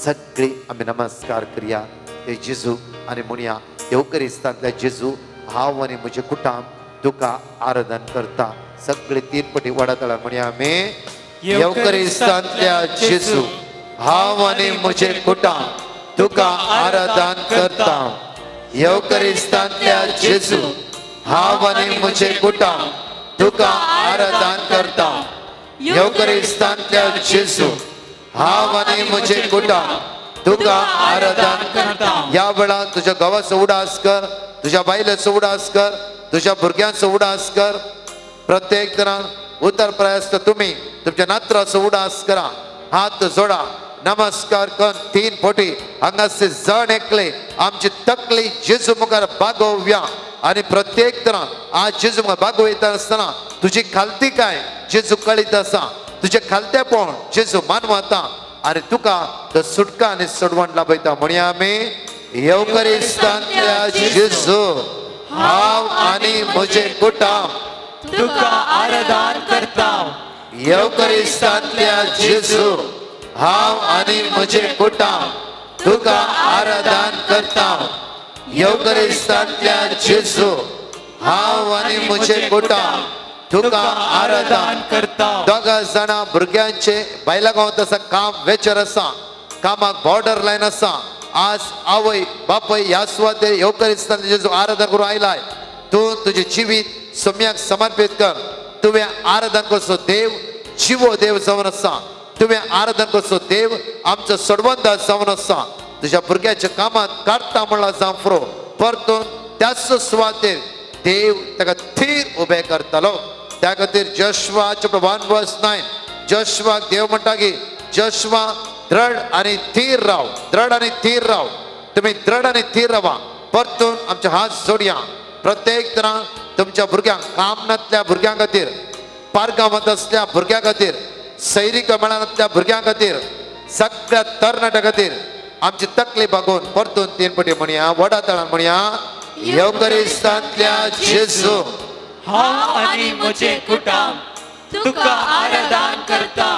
सगळी आमी नमस्कार करया ते जेजू आनी म्हणया, येवकरिस्तांतल्या जेजू, हांव आनी म्हजें कुटुंब तुका आराधन करता. सगळे 3 पटी व्हडा ताळ्यान म्हणया आमी, येवकरिस्तांतल्या जेजू, हांव आनी म्हजें कुटुंब तुका आराधन करता. येवकरिस्तांतल्या जेजू, हांव आनी म्हजें कुटुंब तुका आराधन करता. येवकरिस्तांतल्या जेजू, हांव आनी म्हजें कुटुंब तुका आराधन करता. ह्या वेळार तुज्या घोवाचो उडास कर, तुज्या बायलेचो उडास कर, तुज्या भुरग्यांचो उडास कर. प्रत्येक तरान उतर प्रयास तुमी तुमच्या नात्राचो उडास करा. हात जोडा, नमस्कार कर 3 पटी. हांगासर जण एकले आमची तकली जेजू मुखार बागोवया आनी प्रत्येक तरान आज जेजू मुखार बागोवयता आसतना तुजी खालती काय जेजू कळीत आसा, तुजें खालतेपण जेजू मानवता आनी तुका तो सुटका आनी सोडवण लाभयता. म्हणया आमी, येवकरिस्तांतल्या जेजू, हांव आनी म्हजें कुटुंब तुका आराधन करता. येवकरिस्तांतल्या जेजू, हांव आनी म्हजें कुटुंब तुका आराधन करता. येवकरिस्तांतल्या जेजू, हांव आनी म्हजें कुटुंब तुका आराधन करता. दोगा जाणां भुरग्यांचे बायलां गांवांत आसा, काम वेचर आसा, कामाक बॉर्डर लायन आसा. आज आवय बापय ह्या सुवातेर येवकरिस्तांतल्या जेजू आराधन करून आयलाय. तूं तुजें जिवीत सोम्याक समर्पीत कर. तुवें आराधन करचो देव जिवो देव जावन आसा. तुवें आराधन करचो देव आमचो सोडवंदार जावन आसा. तुज्या भुरग्याच्या कामांत काडटा म्हणला जांफ्रो, परतून त्याच सुवातेर देव ताका थीर उबें करतालो. त्या खातीर जश्वा चॅप्टर 1 verse 9, जश्वाक देव म्हणटा की जश्वा दृढ आनी थीर राव, दृढ आनी थीर राव. तुमी दृढ आनी थीर रावा. परतून आमचे हात जोडया. प्रत्येक तरान तुमच्या भुरग्यांक, कामनांतल्या भुरग्यां खातीर, पारगांवांत आसल्या भुरग्यां खातीर, सैरीक मेळांतल्या भुरग्यां खातीर, सगळ्या तरणाट्या खातीर आमची तकली बागोवन परतून 3 पटी म्हणया, व्हडा ताळान म्हणया, येवकरिस्तांतल्या जेजू, हांव आनी म्हजें कुटुंब तुका आराधन करता.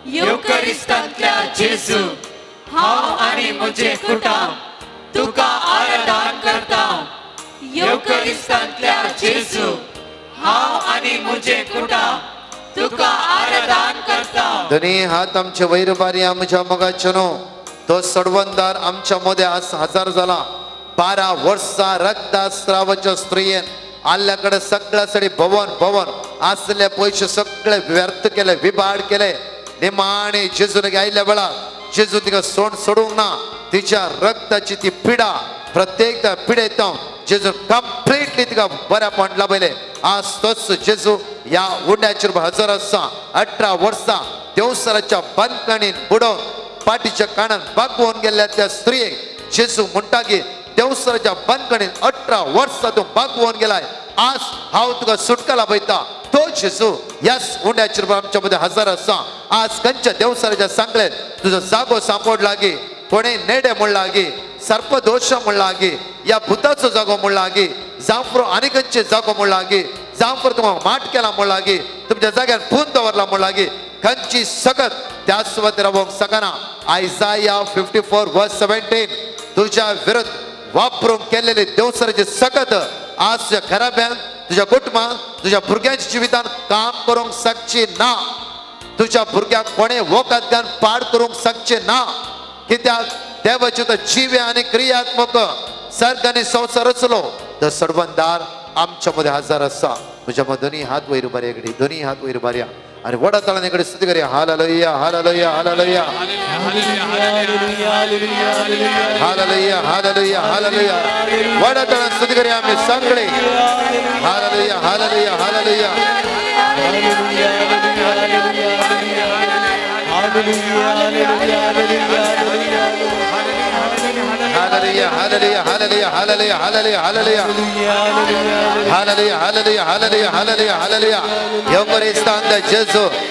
येवकरिस्तांतल्या जेजू, हांव आनी म्हजें कुटुंब तुका आराधन करता. येवकरिस्तांतल्या जेजू, हांव आनी म्हजें कुटुंब तुका आराधन करता. दोनी हात आमचे वयर बारया. म्हज्या मोगाचो न्हू तो सोडवंदार आमच्या मदें आज हजार जाला. 12 वर्सां रक्तस्रावाच्या स्त्रियेन आल्ल्या कडेन सगळ्यासाठी भवन भवन आसले पयशे सगळे व्यर्थ केले, विबाड केले. निमाणे जेजून आयिल्ल्या वेळार जेजू तिका सोड सोडूंक ना. तिच्या रक्ताची ती पिडा, प्रत्येक पिडेत जेजून कंप्लिटली तिका बऱ्यापण लाभयलें. आज तोच जेजू ह्या उंड्याचेर हजर आसा. 18 वर्सां देवसराच्या बंदखणीन बुडोवन पाटीच्या कानान बागोवन गेल्ल्या त्या स्त्रियेक जेजू म्हणटा की देवसराच्या बंदखणीन 18 वर्सां तूं बागोवन गेलाय, आज हांव तुका सुटका लाभयता. तो जेजू ह्याच उंड्याचेर आमच्या मदें हजर आसा. आज खंयच्या देवसराच्या सांगलें तुजो जागो सांपडला गी, कोणें नेडे म्हणला गी, सर्पदोश म्हणला गी, या भुताचो जागो म्हणला गी, जांफरो आनी खंयचे जागो म्हणला गी, जांफरो तुमकां माट केला म्हणला गी, तुमच्या जाग्यार पून दवरला म्हणला गी, खंयची सकत त्या सुवातेर रावंक शकना. आयजाया 54 verse 17, तुज्या विरुद्ध वापरूंक केलेले देवसराचे सकत आज तुज्या घराब्यान, तुज्या कुटुंबान, तुज्या भुरग्यांच्या जिवितान काम करूंक शकची ना. तुज्या भुरग्यांक कोणें वखद घालून पाड करूंक शकचें ना. कित्याक देवाचे तो जिवे आनी क्रियात्मक सर्ग आनी संवसार रचलो तो सर्वंदार आमच्या मदें हजर आसा. म्हज्या मदीं दोनी हात वयर उबारया, इकडे दोनी हात वयर उबारया आनी व्हडा ताळ्यान इकडे स्तुती करया. हालेलुया, हालेलुया, हालेलुया, hallelujah, hallelujah, hallelujah. व्हडा ताळ्यान स्तुती करया आमी सगळे. Hallelujah, hallelujah, hallelujah. Hallelujah, hallelujah, hallelujah, hallelujah, hallelujah, hallelujah, hallelujah, hallelujah, hallelujah, hallelujah, hallelujah. येवकरिस्तांतल्या जेजू,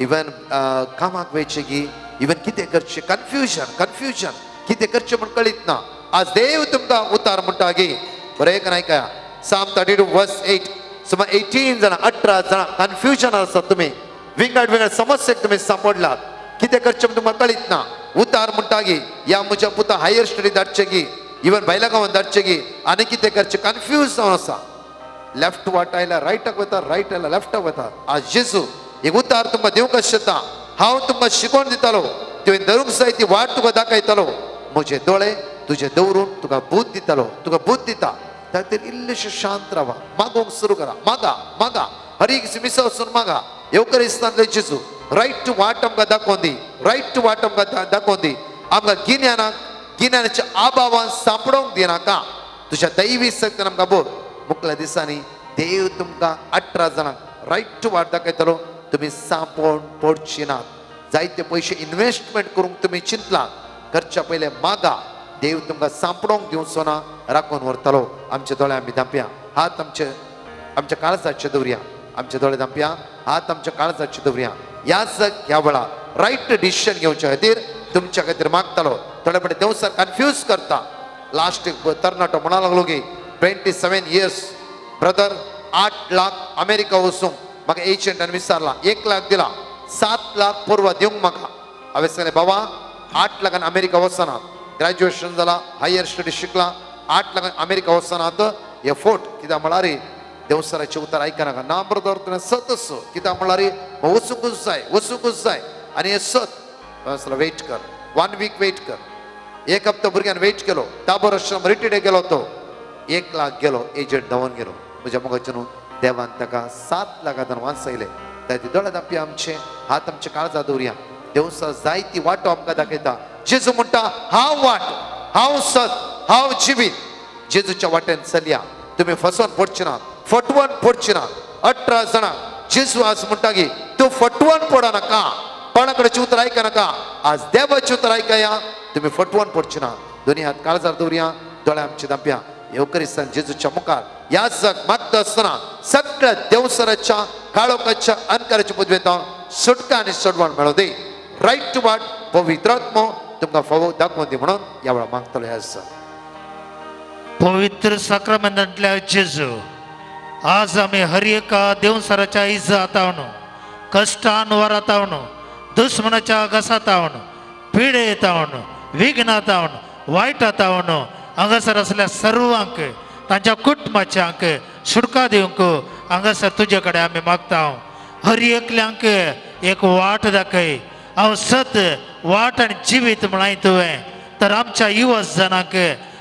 इवन कामाक वयचें गी, इवन कितें करचें, कन्फ्युजन कन्फ्युजन कितें करचें म्हण कळीत ना. आज देव तुमकां उतार म्हणटा गी. बरें एक आयकया, Psalm 32 verse 8. सुमार 18 जाणां 18 जाणां कन्फ्युजन आसा. तुमी विंगड विंगड समस्येक तुमी सांपडलात, कितें करचें म्हण तुमकां कळीत ना. उतार म्हणटा गी, ह्या म्हज्या पुता हायर स्टडी धाडचें गी, इवन भायल्या गांवांत धाडचें गी, आनी कितें करचें कन्फ्यूज जावन आसा. लेफ्ट वाट आयल्या रायटाक वता, रायट आयल्या लेफ्टाक वता. आज जेजू एक उतार तुमकां दिवंक शकता. हांव तुमकां शिकोवन दितालो, तुवें धरूंक जाय ती वाट तुका दाखयतालो. म्हजे दोळे तुजे दवरून तुका बूद दितालो, तुका बूद दिता. त्या खातीर इल्लेशें शांत रावा, मागोवंक सुरू करा, मागा मागा, हर एक मिसा वचून मागा. येवकरिस्तांतले जेजू रायट वाट आमकां दाखोवन दी, रायट वाट आमकां दाखोवन दी. आमकां गिन्यानाक गिन्यानाच्या अभावान सांपडोवंक दिनाका. तुज्या दैवी शक्तीन आमकां बोल. मुखल्या दिसांनी देव तुमकां 18 जाणांक रायट वाट दाखयतलो. तुमी सांपोवन पडची नात. जायते पयशे इन्वेस्टमेंट करूंक तुमी चिंतला, करच्या पयले मागा. देव तुमकां सांपडोवंक दिवचो ना, राखून व्हरतलो. आमचे दोळे आमी धांपया, हात आमचे आमच्या काळजाचे दवरया. आमचे दोळे धांपया, हात आमच्या काळजाचे दवरया. ह्याच ह्या वेळार रायट डिसिजन घेवच्या खातीर तुमच्या खातीर मागतालो. थोडे फावटी देव सर कन्फ्यूज करता. लास्ट एक तरणाटो म्हणा लागलो की 27 इयर्स ब्रदर, 8 लाख अमेरिका वचूंक म्हाका एजंटान विचारला, 1 लाख दिला, 7 लाख पूर्व दिवंक म्हाका. हांवें सांगलें, बाबा 8 लाखान अमेरिका वचना, ग्रॅज्युएशन जाला, हायर स्टडी शिकला, 8 लाखान अमेरिका वचना. हे फोट कित्याक म्हळ्यार देवसराचें उतर आयकनाका. ना ब्रदर, तुवें सत असो कित्याक म्हळ्यार वचूंकूच जाय, वचूंकूच जाय. आनी हें सत. हांवें वेट कर, 1 वीक वेट कर. एक हप्तो भुरग्यान वेट केलो, ताबोर आश्रम रिटीडे गेलो तो, 1 लाख गेलो, एजंट धांवन गेलो. म्हज्या मोगाचें न्हू देवान ताका 7 लाखांतल्यान वांचयलें. त्या दोळे धांपया आमचे, हात आमचे काळजा दवरया. देवसा जायती वाटो आमकां दाखयता. जेजू म्हणटा, हांव वाट, हांव सत, हांव जिवीत. जेजूच्या वाटेन चलया, तुमी फसोवन पडचे ना, फटवण पडचे ना. 18 जाणां जेजू आज म्हणटा की तूं फटवण पडनाका, कोणा कडेन उतर आयकनाका. आज देवाचें उतर आयकया, तुमी फटवण पडचे ना. दोनी हात काळजार दवरया, दोळे आमचे धांपया. येवकरिस्तान जेजूच्या मुखार ह्या जग मागता आसतना सगळ्या देवसराच्या काळोखाच्या अनकाराच्या पदवेंत सुटका आनी सोडवण मेळोवं दी. रायट वाट पवित्रात्मो तुमकां फावो दाखोवन दी म्हणून ह्या वेळार मागतलो. ह्या आसा पवित्र साक्रामेंतांतल्या जेजू, आज आमी हर एका देवसराच्या इजात आवन, कश्टान वरात आवन, दुस्मनाच्या घसात आवन, पिडेत आवन, विघ्नात आवन, वायटात आवन, हांगासर आसल्या सर्वांक तांच्या कुटुंबाच्यांक सुटका दिवंक हांगासर तुजे कडेन आमी मागता. हर एकल्यांक एक वाट दाखय. हांव सत वाट आनी जिवीत म्हळाय तुवें, तर आमच्या युवा जणांक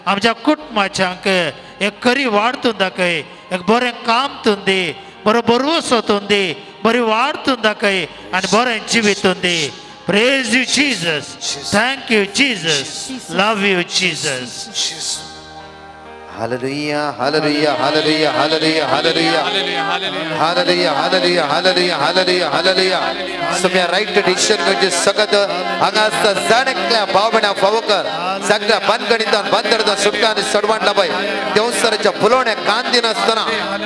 आमच्या कुटुंबाच्यांक एक खरी वाट तूं दाखय, एक बरें काम तूं दी, बरो भरवसो तूं दी, बरी वाट तूं दाखय आनी बरें जिवीत तूं दी. Praise you Jesus, thank you Jesus, love you Jesus. Hallelujah, hallelujah, hallelujah, hallelujah, hallelujah, hallelujah, hallelujah, hallelujah, hallelujah, hallelujah. सगळ्या राईट डिसिजन म्हणजे सगळं हांगा जाण एकल्या भावभयणा फावोकर सगळ्या बांदगणितान बांदरदान सुटका आनी सडवाण लाबाय. देवसराच्या फुलोवण्या कान दिनासतना,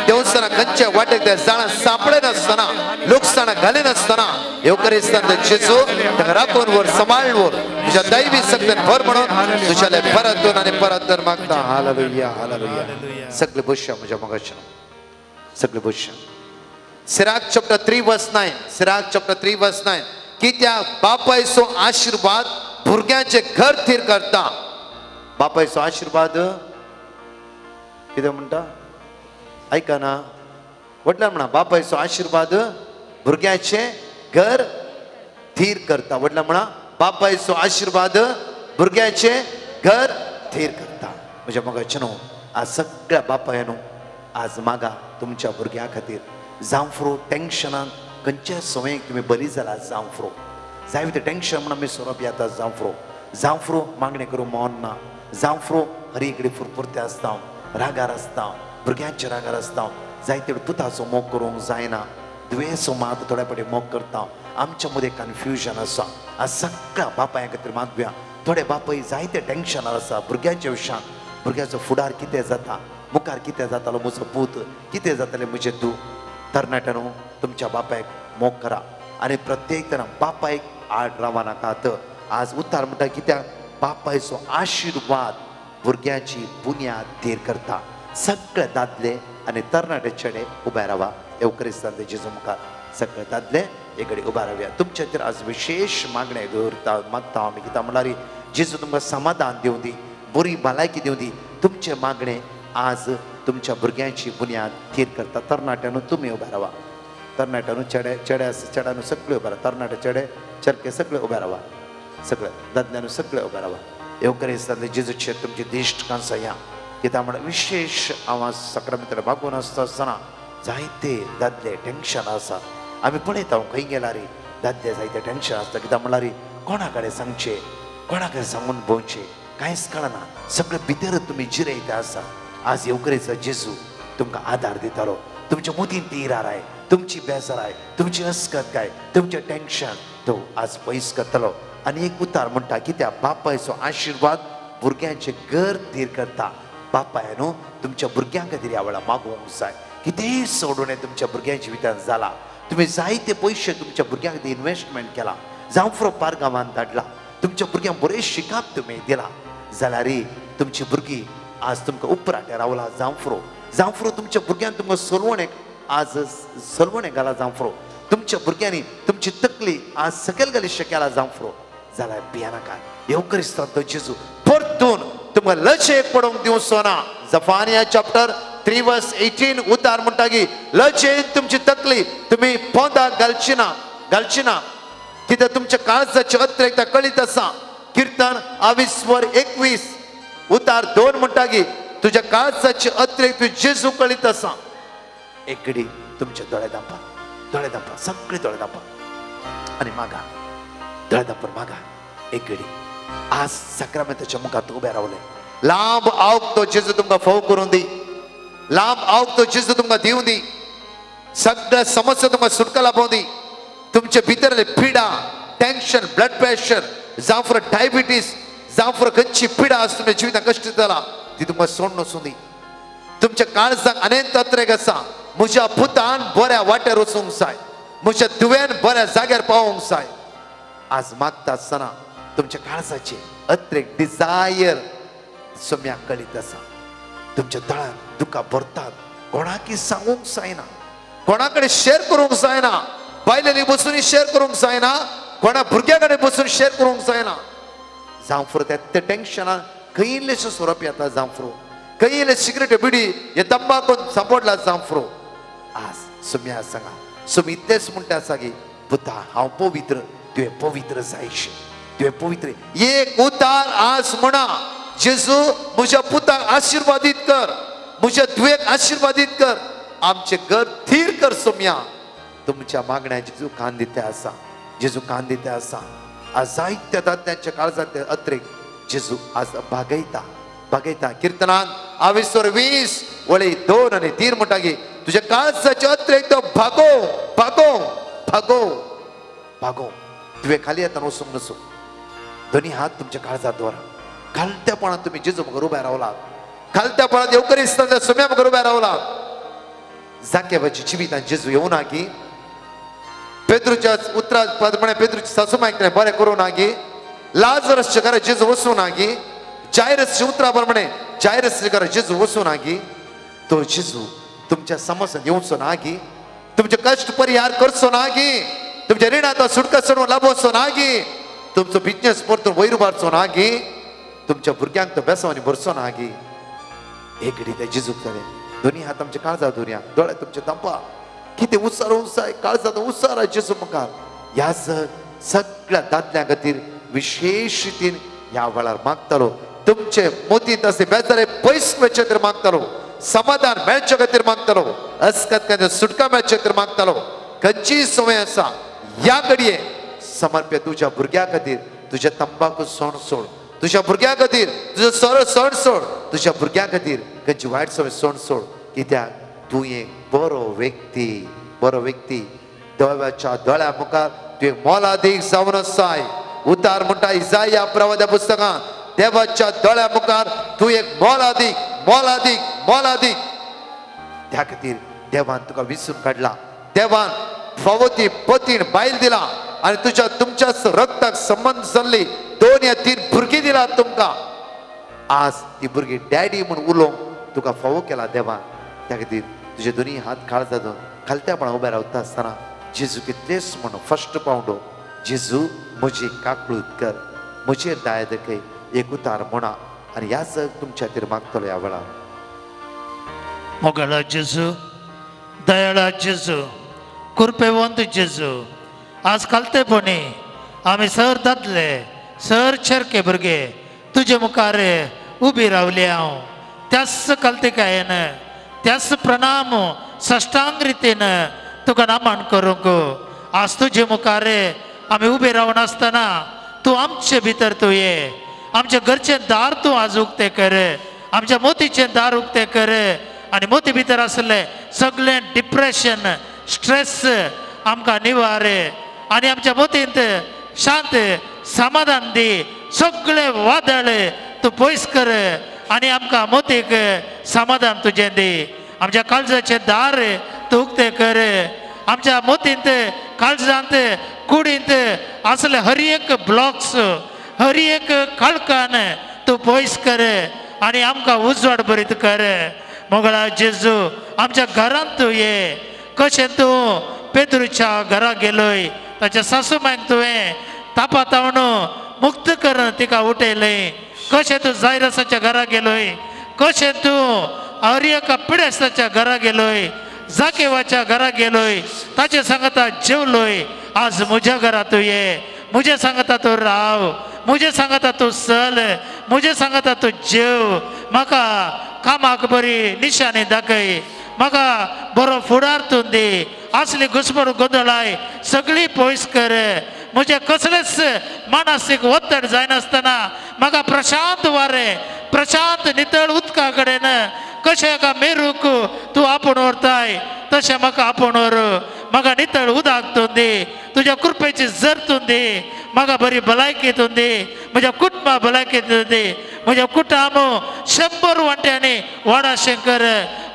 देवसरा खंयच्या वाटेक त्या जाणां सांपडे नासतना, लुकसाणां घालिनासतना येवकरिस्तान जेजू ताका राखून वर, सांबाळ वर, तुज्या दैवी शक्तीन भर म्हणून तुज्याले परतून आनी परतून मागता. Hallelujah, hallelujah. सगळे बसया म्हज्या मोगाच्या, सगळे बसया. Sirach chapter 3 verse 9, Sirach chapter 3 verse 9. कित्याक बापायचो आशिर्वाद भुरग्यांचे घर थीर करता. बापायचो आशिर्वाद कितें म्हणटा आयका ना, व्हडल्यान म्हणा, बापायचो आशिर्वाद भुरग्याचे घर थीर करता. व्हडल्यान म्हणा, बापायचो आशिर्वाद भुरग्याचे घर थीर करता. म्हज्या मोगाचें न्हू आज सगळ्या बापायनो आज मागा तुमच्या भुरग्यां खातीर. जांफ्रो टेंशनान खंयच्या सवयेक तुमी बरी जाला. जांफ्रो जाय ते टेंशन म्हणून आमी सोरोप येता. जांफ्रो जांफ्रो मागणें करूं मन ना. जांफ्रो हरी कडेन फुरफुरते आसता, रागार आसता, भुरग्यांच्या रागार आसता. जाय तेवढे पुताचो मोग करूंक जायना, दुयेंसो मात थोड्या फावटी मोग करता. आमच्या मदें कन्फ्युजन आसा. आज सगळ्या बापायां खातीर मागया. थोडे बापूय जायते टेंशनार आसा भुरग्यांच्या विशयान. भुरग्याचो फुडार कितें जाता, मुखार कितें जातालो म्हजो पूत, कितें जातलें म्हजें धूव. तरणाट्यानो तुमच्या बापायक मोग करा. आनी प्रत्येक जाण बापायक आड रावा नाकात. आज उतार म्हणटा कित्याक बापायचो आशिर्वाद भुरग्यांची बुन्याद धीर करता. सगळे दादले आनी तरणाटे चेडे उबे रावा येवकरिस्तान जेजू मुखार. सगळे दादले एकडे उबे रावया. तुमच्या खातीर आज विशेश मागणें दवरता मागता आमी कित्याक म्हणल्यार जेजू तुमकां समाधान दिवं दी, बरी भलायकी दिवं दी. तुमचें मागणें आज तुमच्या भुरग्यांची बुन्याद थीर करता. तरणाट्यानू तुमी उबे रावा, तरणाट्यानू चेडे चेडे चेड्यानू सगळे उबे रावा, तरणाटे चेडे चरके सगळे उबे रावा, सगळे दादल्यानू सगळे उबे रावा. येवकरिस्तान जेजूचे तुमची दिश्ट कांसया कित्याक म्हणल्यार विशेश हांव साक्रामेंतान मागून आसता आसतना जायते दादले टेंशन आसा. आमी पळयता खंय गेल्यार दादले जायते टेंशन आसता कित्याक म्हणल्यार कोणा कडेन सांगचें, कोणा कडेन सांगून भोंवचें कांयच कळना. सगळें भितर तुमी जिरयता आसा. आज येवकरेचो जेजू तुमकां आदार दितालो. तुमच्या मतीन तिराराय, तुमची बेजाराय, तुमची अस्कतकाय, तुमचें टेंशन तो आज पयस करतलो. आनी एक उतार म्हणटा कित्याक बापायचो आशिर्वाद भुरग्यांचें घर धीर करता. बापाय न्हू तुमच्या भुरग्यां खातीर ह्या वेळार मागूंक जाय. कितेंय सोडून तुमच्या भुरग्यांच्या जिवितांत जाला. तुमी जायते पयशे तुमच्या भुरग्यां खातीर इन्वेस्टमेंट केला, जावं पार गांवांत धाडला, तुमच्या भुरग्यांक बरें शिकप तुमी दिलां, जाल्यार तुमची भुरगीं आज तुमकां उपराटे रावला. जांफ्रो जांफ्रो तुमच्या भुरग्यान तुमकां सलवणेक आज सलवणेक घाला. जांफ्रो तुमच्या भुरग्यांनी तुमची तकली आज सकयल घाली शकेला. जांफ्रो जाल्यार भियानाका. येवकरिस्तान तो जेजू परतून तुमकां लजेक पडोवंक दिवचो ना. जफानिया चॅप्टर 3 वर्स 18 उतार म्हणटा की लजेन तुमची तकली तुमी पोंदाक घालची ना, घालची ना. कित्याक तुमच्या काळजाचे अत्रेक कळीत आसा. किर्तन 22 21 उतार 2 म्हणटा की तुज्या काळजाचे अत्रेक तूं जेजू कळीत आसा. एक घडी तुमचे दोळे धांपा, दोळे धांपा, सगळे दोळे धांपा आनी मागा, दोळे धांपून मागा. एक घडी आज साक्रामेंताच्या मुखार उबे रावले. लांब आवक तो जेजू तुमकां फोव करून दी, लांब आवक तो जेजू तुमकां दिवं दी, सगळ्या समस्या तुमकां सुटका लाभोवं दी. तुमचे भितरले पिडा, टेन्शन, ब्लड प्रेशर, जावं डायबिटीस, जावं खंयची पिडा आसा तुमच्या जिवितांत कश्ट जाला ती तुमकां सोडून वचूं दी. तुमच्या काळजाक अनेक तत्रेक आसा. म्हज्या पुतान बऱ्या वाटेर वचूंक जाय, म्हज्या धुवेन बऱ्या जाग्यार पावोवंक जाय. आज मागता आसतना तुमच्या काळजाचे अत्रेक डिजायर सम्याक कळीत आसा. तुमच्या दोळ्यांत दुकां भरतात, कोणाकी सांगूंक जायना, कोणा कडेन शेअर करूंक जायना, बायलेनी बसून शेअर करूंक जायना, कोणा भुरग्या कडेन बसून शेअर करूंक जायना. जांफ्रो त्या टेन्शनान खंय इल्लेशें सोरोप येता. जांफ्रो खंय इल्ले सिगरेट बिडी हे तंबाकून सांपडला. जांफ्रो आज सुम्या सांगा, सुमी इतलेंच म्हणटा आसा की पुता हांव पवित्र, तुवें पवित्र जायशें, तुवें पवित्र. एक उतार आज म्हणा, जेजू म्हज्या पुताक आशिर्वादीत कर, म्हज्या धुवेक आशिर्वादीत कर, आमचें घर थीर कर. सोम्या तुमच्या मागण्या जेजू कान दिते आसा, जेजू कान दिते आसा. आज जायत्या दादल्यांच्या काळजांतले अत्रेक जेजू आज भागयता, भागयता. किर्तनान 22 वळी 2 आनी 3 म्हणटा की तुज्या काळजाचे अत्रेक तो भागो, भागो, भागो, भागो. तुवें खाली येतना वचूंक नसो. दोनी हात तुमच्या काळजात दवरा. खालत्यापणात तुमी जेजू मुखार उबे रावला, खालत्यापणात येवकरिस्तान सुम्या मुखार उबे रावला. जाक्याबाची जिवितांत जेजू येवना की पेद्रूच्या उतरा प्रमाणे पेद्रूची सासूमायक नाही बरें करूं ना की लाजरसच्या घरा जेजू वचूं ना की जायरसच्या उतरा प्रमाणे जायरसच्या घरा जेजू वचूं ना की तो जेजू तुमच्या समस्या येवचो ना की तुमचे कश्ट परिहार करचो ना की तुमच्या रिणांत सुटका सोडून लाभोवचो ना की तुमचो बिजनेस परतून वयर उबारचो ना की तुमच्या भुरग्यांक तो बेसांनी भरचो ना की. एक घडी त्या जेजूक जालें. दोनी हात आमच्या काळजात दवरया, दोळे तुमचे धांपा. कितें उसार उसाय काळजात उसार जेजू मुखार. ह्या सगळ्या दादल्यां खातीर विशेश रितीन ह्या वेळार मागतालो. तुमचे मोतींत असे बेजारे पयस वचचे खातीर मागतालो, समाधान मेळचे खातीर मागतालो, अस्कत सुटका मेळचे खातीर मागतालो. खंयचीय संवय आसा ह्या घडये समर्प्य तुज्या भुरग्या खातीर तुज्या तंबाकू सोण सोड, तुज्या भुरग्या खातीर तुजो सोरो सोड सोड, तुज्या भुरग्या खातीर खंयची वायट संवय सोड सोड. कित्याक तूं एक बरो व्यक्ती, बरो व्यक्ती. देवाच्या दोळ्या मुखार तूं एक मोलादीक जावन आसाय. उतार म्हणटा इजाया प्रवाद्या पुस्तकांत, देवाच्या दोळ्या मुखार तूं एक मोलादीक, मोलादीक, मोलादीक. त्या खातीर देवान तुका विसरून काडला. देवान फावो ती पतीण बायल दिला आनी तुज्या तुमच्याच रक्ताक संबंद जाल्ली 2 या 3 भुरगीं दिला तुमकां. आज ती भुरगीं डॅडी म्हूण उलोवंक तुका फावो केला देवान. त्या खातीर तुजे दोनी हात काळजा धरून खालत्यापणा उबे रावता आसतना जेजू कितलेच म्हण फर्स्ट पावंडो, जेजू म्हजी काकळूत कर, म्हजेर दया दाखय, एक उतार म्हणा आनी ह्या जग तुमच्या खातीर मागतलो ह्या वेळार. मोगाळा जेजू, दयाळा जेजू, कृपेवंत जेजू, आज खालतेपणी आमी सर दादले सर चेरके भुरगे तुजे मुखार उबी रावली हांव. त्याच खालतेकायेन त्याच प्रणाम साष्टांग रितीन तुका नमन करूंक आज तुजे मुखार आमी उबे रावन आसतना तूं आमचे भितर तूं ये. आमच्या घरचें दार तूं आज उक्तें कर, आमच्या मोतीचें दार उक्तें कर आनी मोती भितर आसलें सगळें डिप्रेशन स्ट्रेस आमकां निवार आनी आमच्या मोतींत शांत समाधान दी. सगळें वादळ तूं पयस कर आनी आमकां मोतीक समाधान तुजें दी. आमच्या काळजाचें दार तूं उक्तें कर, आमच्या मोतींत काळजांत कुडींत आसले हर एक ब्लॉक्स हर एक काळखान तूं पयस कर आनी आमकां उजवाड बरीत कर. मोगळा जेजू आमच्या घरांत तूं ये. कशें तूं पेद्रूच्या घरा गेलोय ताच्या सासूमांक तुवें तापातावन मुक्त करून तिका उठयलें. कशें तूं जायरसाच्या घरा गेलोय, कशें तूं हर एका पिडेस्ताच्या घरा गेलोय, जाकेवाच्या घरा गेलोय, ताचे सांगता जेवलोय. आज म्हज्या घरा तूं ये, म्हजे सांगता तूं राव, म्हजे सांगता तूं चल, म्हजे सांगता तूं जेव. म्हाका कामाक बरी निशाणी दाखय, म्हाका बरो फुडार तूं दी. असली घुसमट गोंदळाय सगळी पयस कर. म्हजें कसलेच मानसीक ಒತ್ತಡ जायनासतना म्हाका प्रशांत वारें, प्रशांत नितळ उदका कडेन कशें एका मेरूक तूं आपोवन व्हरताय तशें म्हाका आपोवन व्हर. म्हाका नितळ उदक तूं दी, तुज्या कृपेची जर तूं दी, म्हाका बरी भलायकी तूं दी, म्हज्या कुटुंबा भलायकी तूं दी. म्हज्या कुटुंब 100 वांट्यांनी वाडाशें कर,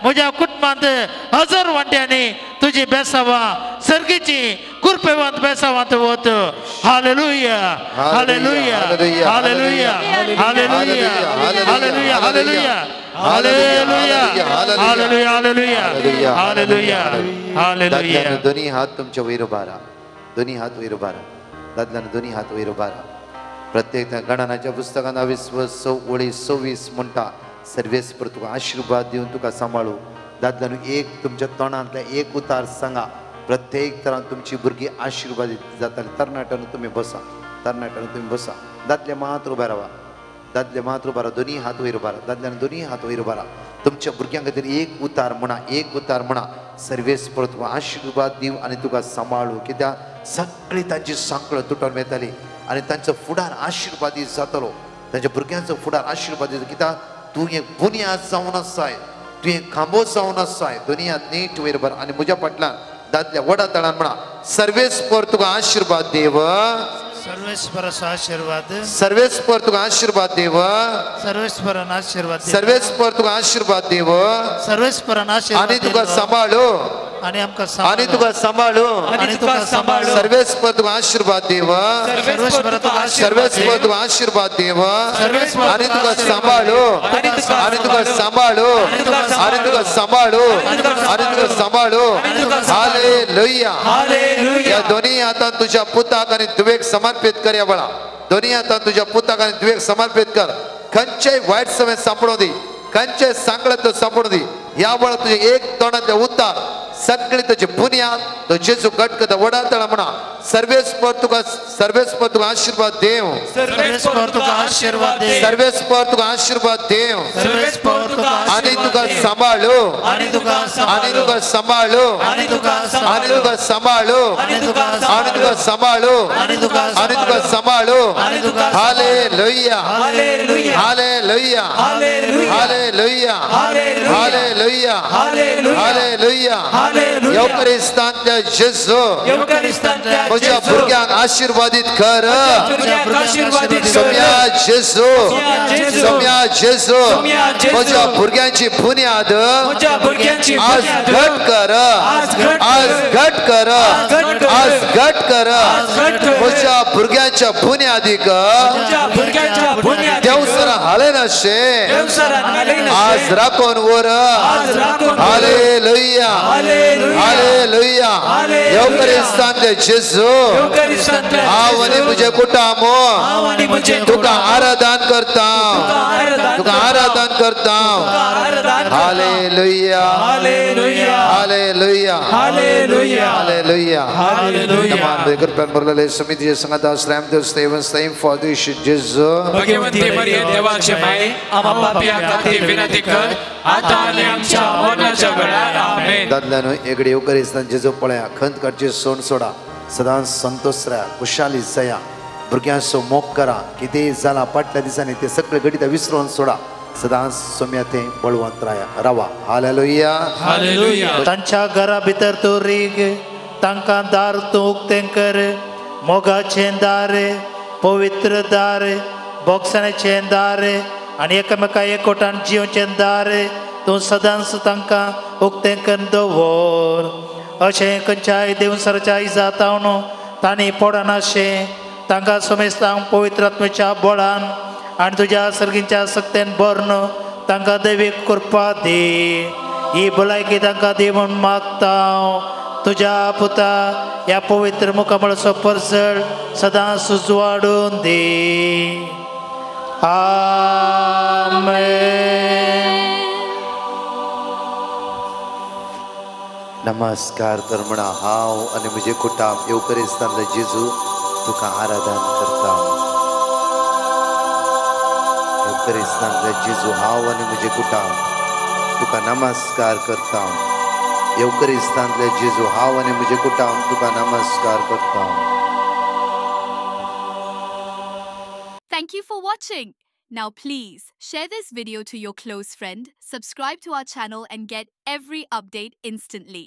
म्हज्या कुटुंबांत 1000 वांट्यांनी तुजी बेसावां सर्गीची कृपेवंत बेसावां तूं वत. Hallelujah, hallelujah, hallelujah, hallelujah, hallelujah, hallelujah, hallelujah, hallelujah, hallelujah, hallelujah, hallelujah. दोन्ही हात तुमच्या वयर उबारा, दोन्ही हात वयर उबारा, दादल्यानं दोन्ही हात वयर उबारा. प्रत्येक गणनाच्या पुस्तकांत 20:26 म्हणटा, सर्वेस्पर तुका आशीर्वाद दिवन तुका सांबाळू. दादल्यानं एक तुमच्या तोंडांतल्या एक उतार सांगा, प्रत्येक तरान तुमची भुरगीं आशीर्वादीत जाताली. तरणाट्यानं तुमी बसा, तरणाट्यानं तुमी बसा. दादले मात्र उबे रावा, दादले मात्र उबारा, दोन्ही हात वयर उबारा, दादल्यानं दोन्ही हात वयर उबारा. तुमच्या भुरग्यां खातीर एक उतार म्हणा, एक उतार म्हणा, सर्वेस्पर तुका आशीर्वाद दिव आनी तुका सांबाळू. कित्याक सगळी तांची सांकळ तुटून येताली आनी तांचो फुडार आशीर्वादीत जातलो, तांच्या भुरग्यांचो फुडार आशीर्वादीत. कित्याक तूं एक बुन्याद जावन आसाय, तूं एक खांबो जावन आसाय. दोन्ही हात नीट वयर उबार आनी म्हज्या फाटल्यान दादल्या व्हडा ताळान म्हणा, सर्वेस्पर तुका आशीर्वाद देव, सर्वेस्पराचो आशीर्वाद, सर्वेस्पर तुका आशीर्वाद देव, सर्वेस्परान आशीर्वाद, सर्वेस्पर तुका आशीर्वाद देव, सर्वेस्परान आशीर्वाद आनी तुका सांबाळू, आनी आमकां आनी तुका सांबाळू, आनी तुका सांबाळू. सर्वेस्पर तुका आशीर्वाद देव, सर्वेस्पर तुका सर्वेस्पर तुका आशीर्वाद देव, आनी तुका सांबाळू, आनी तुका सांबाळू, आनी तुका सांबाळू, आनी तुका सांबाळू. हालेलुया. या दोन्ही हातान तुझ्या पुताक आनी धुवेक समर्पित कर. या वेळा दोन्ही हातान तुझ्या पुताक आनी धुवेक समर्पित कर. खंयचेय वायट समय सांपडूं दी, खंयचेय सांकळत सांपडूं दी, ह्या वेळा तुझे एक तोंडांतले उतार सगळी तुझी बुन्याद तो जेजू घट करता. व्हडा ताळा म्हणा, सर्वेस्पर तुका, सर्वेस्पर तुका आशीर्वाद देव, सर्वेस्पर तुका आशीर्वाद देव, सर्वेस्पर तुका आशीर्वाद देव, सर्वेस्पर तुका आनी तुका सांबाळू, आनी तुका आनी तुका सांबाळू, आनी तुका आनी तुका सांबाळू, आनी तुका आनी तुका सांबाळू, आनी तुका आनी तुका सांबाळू. तुका hallelujah, hallelujah, hallelujah, hallelujah, hallelujah, hallelujah, हालेलुया, हालेलुया। येवकरिस्तांतल्या जेजू म्हज्या भुरग्यांक आशीर्वादीत कर। सोम्या जेजू, सोम्या जेजू, म्हज्या भुरग्यांची बुन्याद आज घट कर, आज घट कर, आज घट कर। म्हज्या भुरग्यांच्या बुन्यादीक देवसरा हालयनाशे आज राखून वर। Hallelujah, hallelujah. येवकरिस्तांतले जेजू, हांव आनी म्हजें कुटुंब तुका आराधन करता, तुका आराधन करता। हालेलुया, हालेलुया, हालेलुया, हालेलुया। कृपयान भरलेले समितीचे संगत श्रम देव स्तेवन फादर जेजू। भगवंती मरिये देवाचे माये, आम्हा पाप्यां खातीर विनंती कर, आता आनी आमच्या मरणाच्या वेळार। आमेन। दादल्यानो एकडे येवकरिस्तान जेजू पळया, खंत काडची सोण सोडा, सदांच संतोष राया, खुशाली जया, भुरग्यांचो मोग करा, कितेंय जाला फाटल्या दिसांनी ते सगळे घडिता विसरून सोडा, सदांच सोम्या ते बळवंत राया रावा। Hallelujah, hallelujah. तांच्या घरा भितर तूं रीग, तांकां दार तूं उक्तें कर, मोगाचें दार, पवित्र दार, बोगसण्याचें दार आनी एकामेका एकवटान जिवचें दार तूं सदांच तांकां उक्तें करून दवर। अशें खंयच्याय देवसराच्या इजातावन तांणी पडनाशें तांकां समेस्तांक पवित्र आत्म्याच्या बळान आनी तुज्या सर्गींच्या सक्तेन भरून तांकां दैवीक कृपा दी। ही भलायकी तांकां दी म्हूण मागता। तुज्या पुता ह्या पवित्र मुखामळाचो परजळ सदांच उजवाडून दी। आमेन। नमस्कार तर म्हणा, हांव आनी म्हजें कुटुंब येवकरिस्तांतले जेजू तुका आराधन करता। येवकरिस्तांतले जेजू, हांव आनी म्हजें कुटुंब तुका नमस्कार करता। येवकरिस्तांतले जेजू, हांव आनी म्हजें कुटुंब तुका नमस्कार करता। Thank you for watching. Now please share this video to your close friend, subscribe to our channel and get every update instantly.